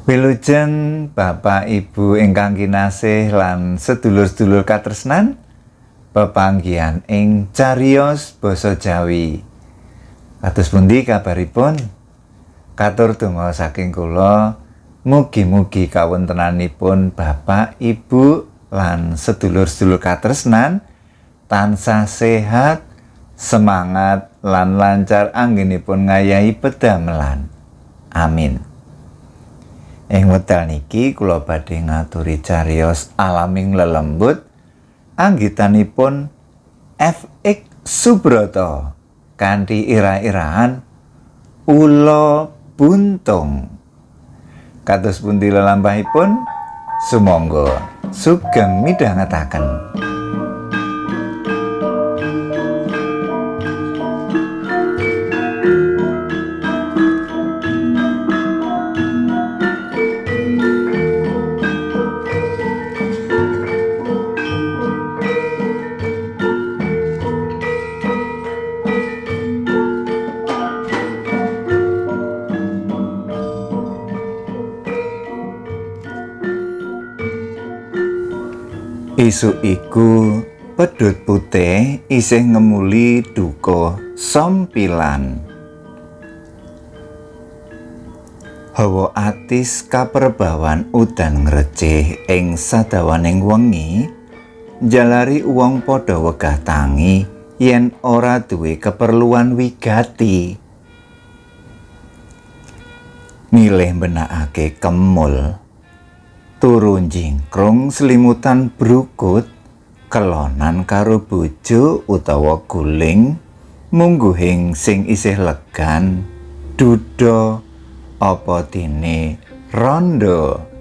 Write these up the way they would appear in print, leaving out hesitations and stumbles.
Wilujeng Bapak Ibu ingkang kinasih lan sedulur-sedulur katresnan, pepanggihan ing cariyos basa Jawi. Kados pundi kabaripun? Katur donga saking kula, mugi-mugi kawontenanipun Bapak, Ibu lan sedulur-sedulur katresnan tansah sehat, semangat lan lancar anggenipun ngayahi pedamelan. Amin. Ing wekdal niki kula badhe ngaturi cariyos alaming lelembut anggitanipun FX Subroto kanthi ira-iraan Ula Buntung. Kados pundi lelampahipun? Sumangga sugeng midhangetaken. Isuk iku pedhut putih isih ngemuli duka sompilan. Hawa atis kaperbawan udan ngrecih ing sadawaning wengi, njalari wong padha wegah tangi yen ora duwe keperluan wigati. Milih mbenakake kemul, turu njingkrung selimutan brukut, kelonan karo bojo utawa guling, mungguhing sing isih legan, duda apa dene rondo.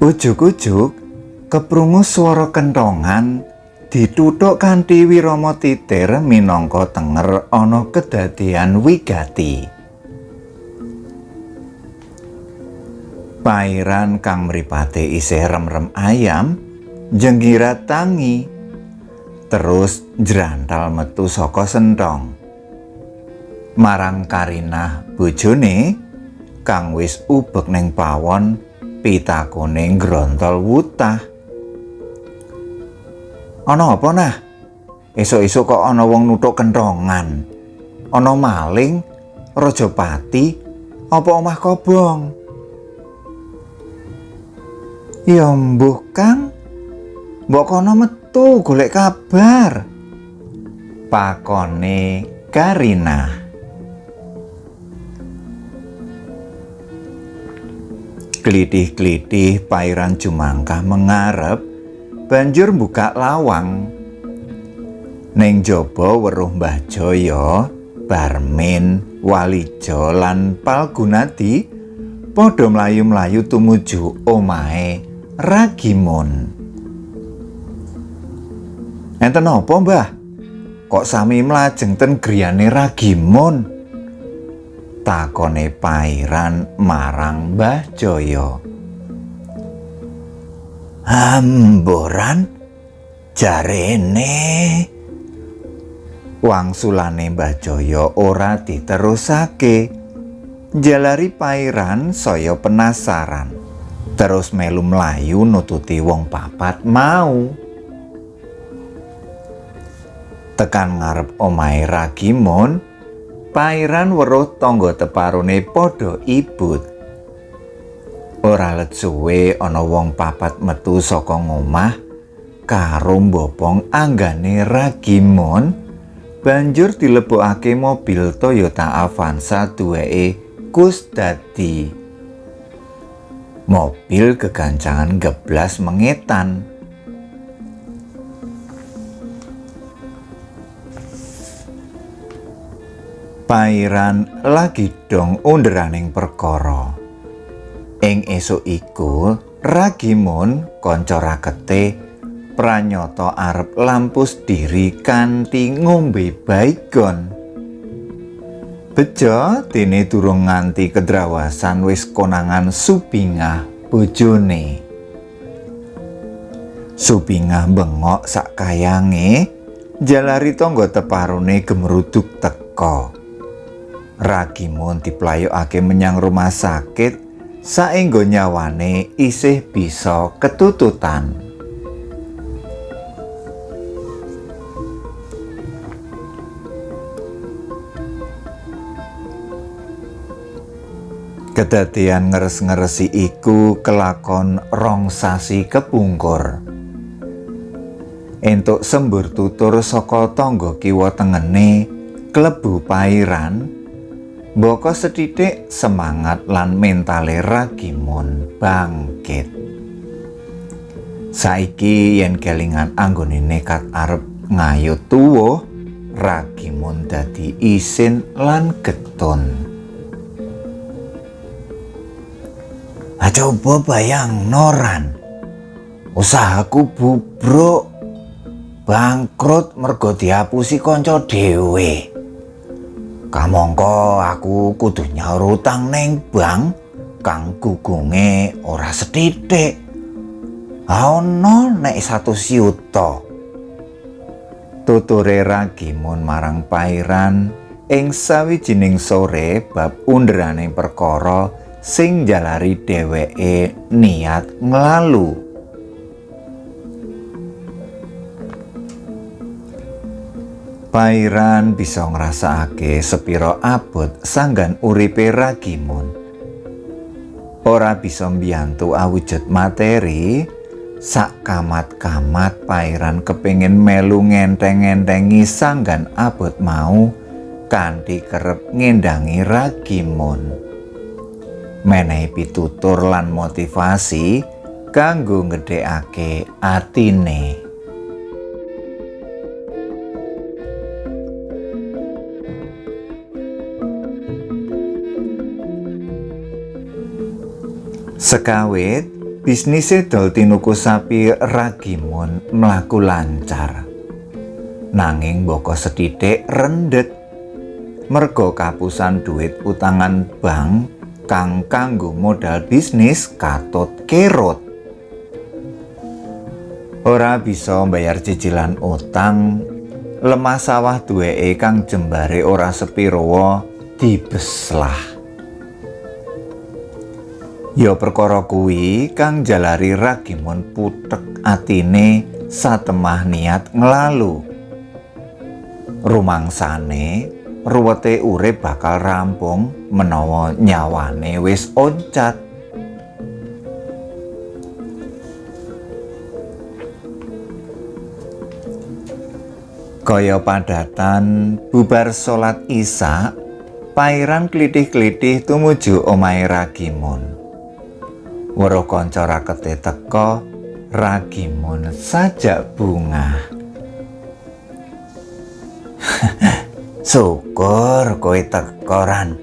Ujug-ujug keprungu swara kenthongan dituthuk kanthi wirama titir minangka tenger ana kedadean wigati. Pairan kang mripate isih rem-rem ayam njenggirat tangi, terus njrantal metu saka senthong. Marang Karinah bojone kang wis ubek ning pawon, pitakone nggrontol wutah. Ana apa nah? Esuk-esuk kok ana wong nuthuk kenthongan. Ana maling, rajapati, apa omah kobong? Ya mbuh Kang, mbok kono metu golek kabar. Pakone Karinah. Klithih-klithih Pairan jumangkah mengarep, banjur buka lawang. Ning jaba weruh Mbah Jaya, Barmin, Walijo lan Palgunadi padha mlayu-mlayu tumuju omahe Ragimun. Enten apa, Mbah? Kok sami mlajeng ten griyane Ragimun? Takone Pairan marang Mbah Jaya. Amboran jarene. Wangsulane Mbah Jaya ora diterusake. Njalari Pairan saya penasaran. Terus melu mlayu nututi wong papat mau. Tekan ngarep omahe Ragimun, Pairan weruh tangga teparone padha ibut. Ora let suwe ana wong papat metu saka ngomah karo mbopong anggane Ragimun, banjur dilebokake mobil Toyota Avanza duweke Kusdadi. Mobil kegancangan geblas mengetan. Pairan lagi dong underaning perkara. Ing esuk iku Ragimun kanca rakete pranyata arep lampus diri kanthi ngombe baygon. Bejo dene durung nganti kedrawasan wis konangan subingah bojone. Supingah bengok sak kayange, jalari tangga teparone gemruduk teka. Ragimun diplayokake menyang rumah sakit saengga nyawane isih bisa ketututan. Kedadian ngeres-ngeresi iku kelakon 2 sasi kepungkur. Entuk sembur tutur saka tangga kiwa tengene klebu pairan, mbaka sethithik semangat lan mentale Ragimun bangkit. Saiki yen kelingan anggone nekat arep ngayut tuwuh, Ragimun dadi isin lan getun. Coba bayangno Ran, usahaku bubruk, bangkrut mergo diapusi kanca dhewe. Kamangka aku kudu nyaur utang ning bank kang gugunge ora sethithik. Ana nek 1 yuta. Tuture Ragimun marang Pairan ing sawijining sore bab underane perkara sing njalari dheweke niat nglalu. Pairan bisa ngrasakake sepira abot sanggan uripe Ragimun. Ora bisa mbiyantu awujud materi, sak kamat-kamat Pairan kepengin melu ngenteng-ngentengi sanggan abot mau kanthi kerep ngendangi Ragimun. Menehi pitutur lan motivasi kanggo ngedhekake atine. Sekawit bisnise dol tinuku sapi Ragimun mlaku lancar. Nanging mbaka sethithik rendhet merga kapusan duit utangan bank kang kanggo modal bisnis katut kerot. Ora bisa mbayar cicilan utang, lemah sawah duweke kang jembare ora sepirowa dibeslah. Ya perkara kuwi kang jalari Ragimun putek atine satemah niat nglalu. Rumangsane ruwete urip bakal rampung menawa nyawane wis oncat. Kaya padatan bubar salat Isya, Pairan klithih-klithih tumuju omahe Ragimun. Weruh kanca rakete teka, Ragimun sajak bungah. Syukur kowe teka Ran.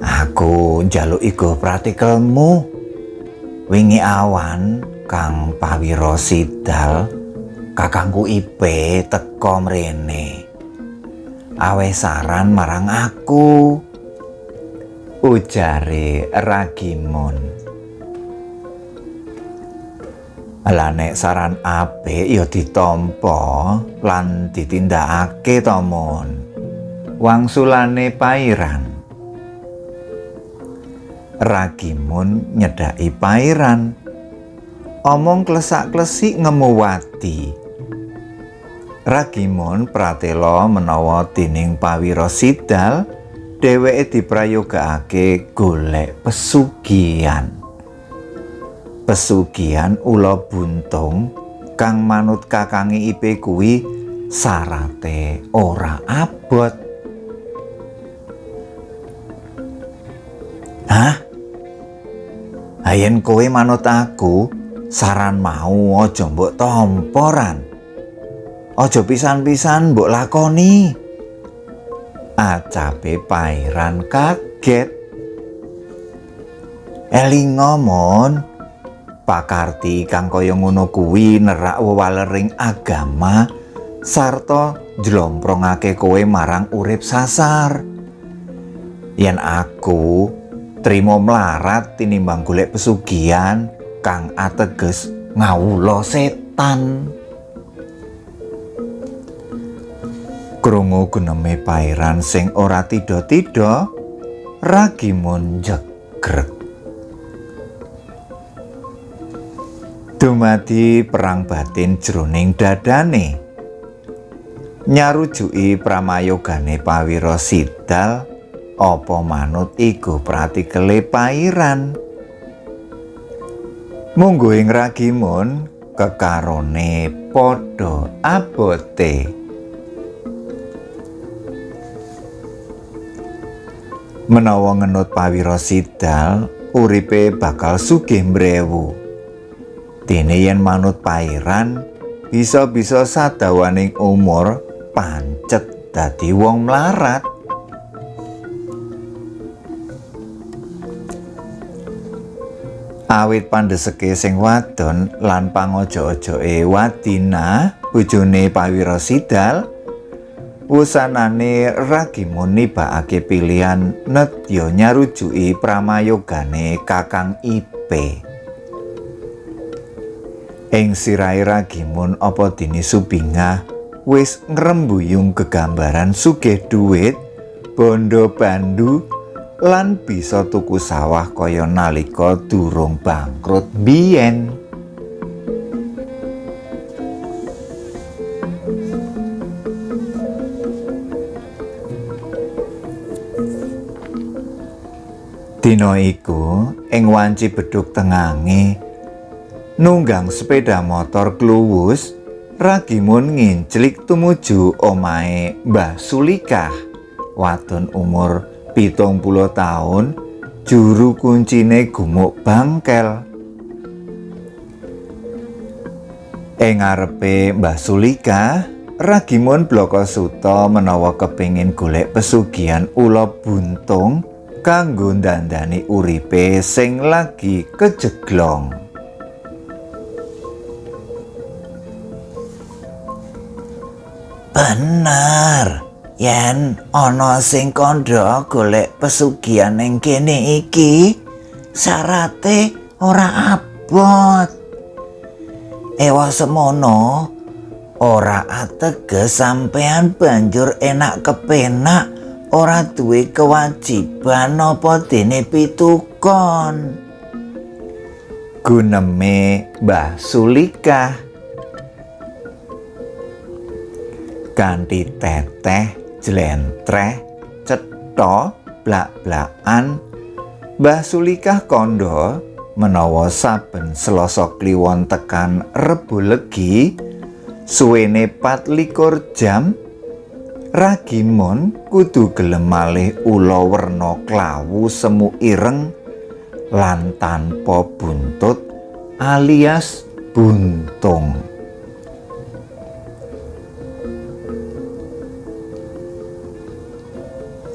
Aku njaluk igo pratikelmu. Wingi awan Kang Pawiro Sidal, kakangku Ipe teka mrene. Aweh saran marang aku, ujare Ragimun. Lah nek saran apik ya ditampa lan ditindakake to, Mun. Wangsulane Pairan. Ragimun nyedhaki Pairan. Omong klesak-klesik ngemuwati. Ragimun pratela menawa dening Pawiro Sidal dheweke diprayogakake golek pesugihan. Pesugihan ula buntung kang manut kakange Ipe kuwi sarate ora abot. Hah? Yen kowe manut aku, saran mau aja mbok tampa Ran. Aja pisan-pisan mbok lakoni. Acape Pairan kaget. Elinga Mon, pakarti kang kaya ngono kuwi nerak wewalering agama sarta njlomprongake kowe marang urip sasar. Yen aku Trimo mlarat tinimbang golek pesugihan kang ateges ngawula setan. Krungu guneme pairan sing ora tidha-tidha, Ragimun jegreg. Dumadi perang batin jroning dadane. Nyarujuki pramayogane Pawira Sidal apa manut iku pratikele pairan. Mungguhing Ragimun kekarone padha abote. Menawa ngenut Pawira Sidal, uripe bakal sugih mbrewu. Dene yen manut pairan, bisa-bisa sadawaning umur pancet dadi wong mlarat. Awit pandeseke sing wadon lan pangojo-ojoke Wadina, bojone Pawira Sidal, wusanane Ragimun nibakake pilihan nedya nyarujuki pramayogane Kakang Ipe. Ing sirahe Ragimun apa dene Subingah wis ngrembuyung gegambaran sugih duit, bondo bandu lan bisa tuku sawah kaya nalika durung bangkrut biyen. Dina iku ing wanci bedhug tengange nunggang sepeda motor kluwus, Ragimun nginclik tumuju omahe Mbah Sulikah, wadon umur 70 taun, juru kuncine gumuk bangkel. Ing ngarepe Mbah Sulikah, Ragimun blaka suta menawa kepingin golek pesugihan ula buntung kanggo ndandani uripe sing lagi kejeglong. Bener, yen ana sing kandha golek pesugihan ning kene iki, syarate ora abot. Ewa semono, ora ateges sampean banjur enak kepenak ora duwe kewajiban apa dene pitukon. Guneme Mbah Sulikah kanthi teteh jlentreh cetha blak-blakan, Mbah Sulikah kandha menawa saben Selasa Kliwon tekan Rebo Legi suwene 24 jam, Ragimun kudu gelem malih ula werna klawu semu ireng lan tanpa buntut alias buntung.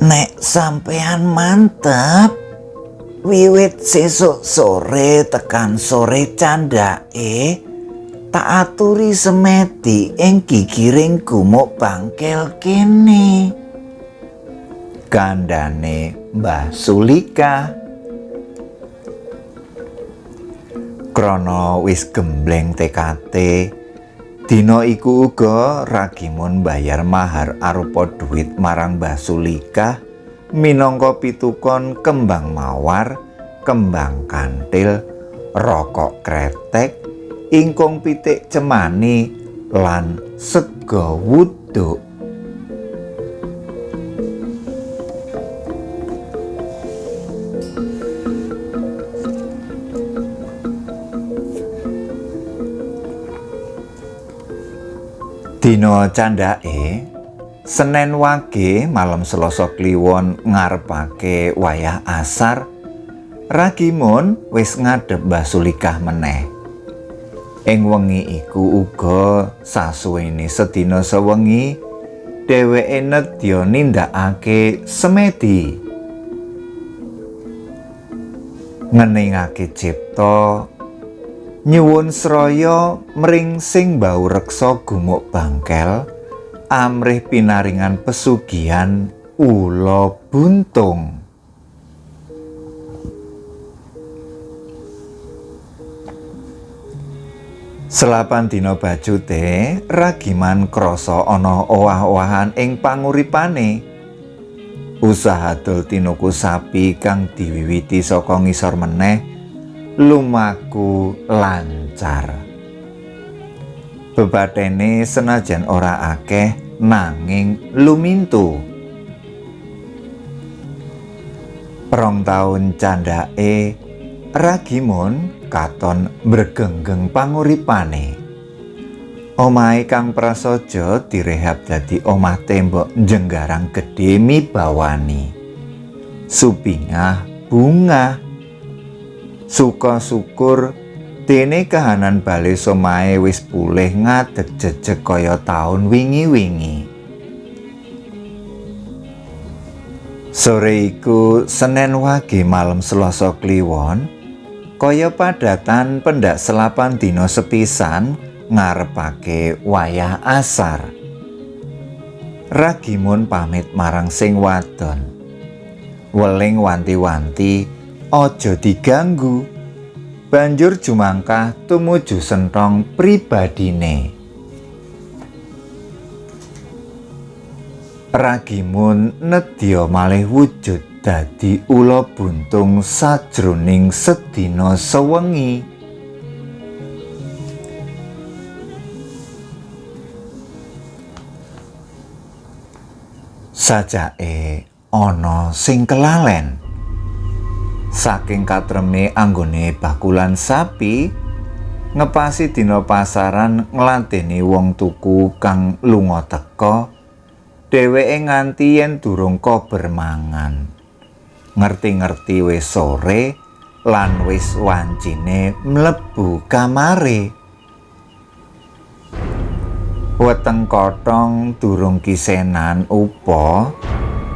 Nek sampean mantep, wiwit sesuk sore tekan sore candhake tak aturi semedi ing gigiring gumuk bangkel kene. Kandhane Mbah Sulikah. Krana wis gembleng tekate, dina iku uga Ragimun mbayar mahar arupa duit marang Mbah Sulikah minangka pitukon kembang mawar, kembang kantil, rokok kretek, ingkung pitik cemani lan sega wuduk. Dina candhake Senen Wage malam Selasa Kliwon ngarepake wayah asar, Ragimun wis ngadhep Mbah Sulikah meneh. Ing wengi iku uga sasuwene sedina sewengi dheweke nedya nindakake semedi, ngeningake cipta nyuwun sraya mring sing mbau reksa gumuk bangkel amrih pinaringan pesugihan ula buntung. Selapan dina bajute, Ragiman krasa ana owah-owahan ing panguripane. Usaha dol tinuku sapi kang diwiwiti saka ngisor meneh lumaku lancar. Bebathene senajan ora akeh nanging lumintu. 2 taun candhake Ragimun katon mbregenggeng panguripane. Omahe kang prasaja direhab dadi omah tembok njenggarang gedhe mibawani. Subingah bungah. Suka syukur dene kahanan bale somahe wis pulih ngadeg jejeg kaya taun wingi-wingi. Sore iku Senen Wage malem Selasa Kliwon, kaya padatan pendak selapan dina sepisan ngarepake wayah asar. Ragimun pamit marang sing wadon. Weling wanti-wanti aja diganggu. Banjur jumangkah tumuju sentong pribadine. Ragimun nedya malih wujud dadi ula buntung sajroning sedina sewengi. Sajake ana sing kelalen. Saking katreme anggone bakulan sapi, ngepasi dina pasaran ngladeni wong tuku kang lunga teka, dheweke nganti yen durung kober mangan. Ngerti-ngerti wis sore lan wis wancine mlebu kamare. Weteng kotong durung kisenan upa,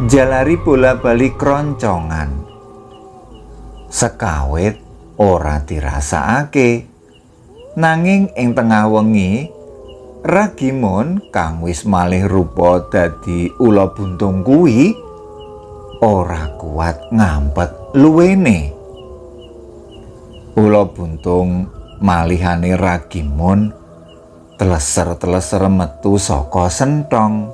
jalari bola-bali kroncongan. Sekawit ora dirasakake. Nanging ing tengah wengi, Ragimun kang wis malih rupa dadi ula buntung kuwi ora kuat ngampet luwene. Ula buntung malihane Ragimun teleser-teleser metu saka sentong.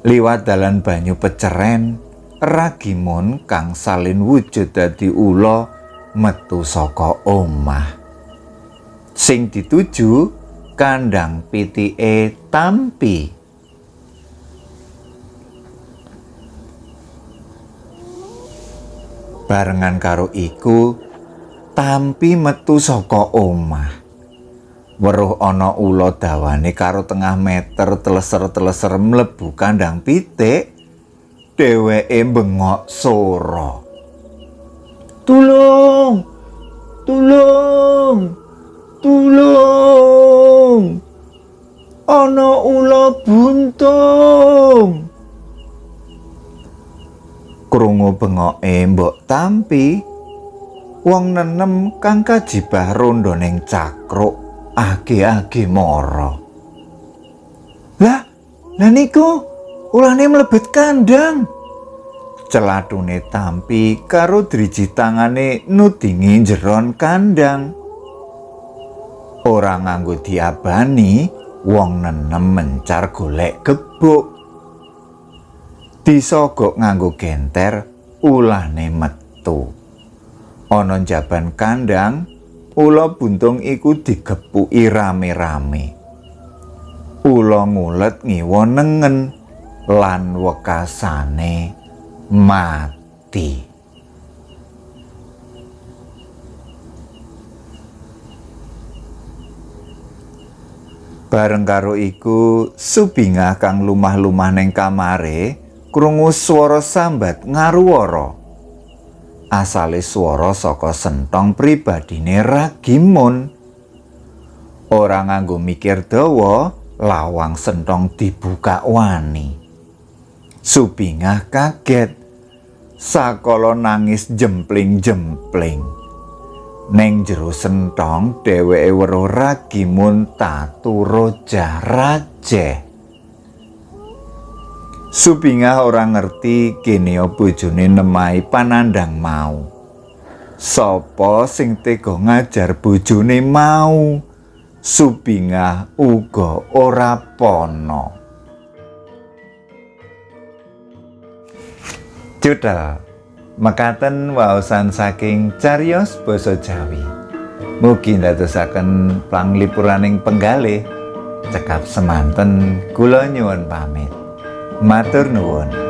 Liwat dalan banyu peceren, Ragimun kang salin wujud dadi ula metu saka omah. Sing dituju kandang pitike Tampi. Barengan karo iku, Tampi metu saka omah. Weruh ana ula dawane karo tengah meter teleser-teleser mlebu kandang pitik, dheweke bengok sora. Tulung! Tulung! Tulung! Ana ula buntung! Krungu bengoke Mbok Tampi, wong nenem kang kajibah rondo ning cakruk age-age mara. Lah, lah niku ulane mlebet kandang. Celatune Tampi karo driji tangane nudingi jeron kandang. Ora nganggo diabani, wong nenem mencar golek gebuk. Disogok nganggo genter, ulane metu. Ana njaban kandang, ula buntung iku digepuki rame-rame. Ula ngulet ngiwa nengen lan wekasane mati. Bareng karo iku, Subingah kang lumah-lumah ning kamare krungu swara sambat ngaruwara. Asale swara saka sentong pribadine Ragimun. Ora nganggo mikir dawa, lawang sentong dibuka wani. Subingah kaget. Sakala nangis jempling-jempling. Neng jero sentong dheweke weruh Ragimun tatu rojah rajeh. Subingah ora ngerti kene bojone nemahi panandhang mau. Sapa sing tega ngajar bojone mau? Subingah uga ora pana. Judal mekaten waosan saking cariyos basa Jawi. Mugi ndadosaken panglipuraning penggalih. Cekap semanten kula nyuwun pamit. Matur nuwun.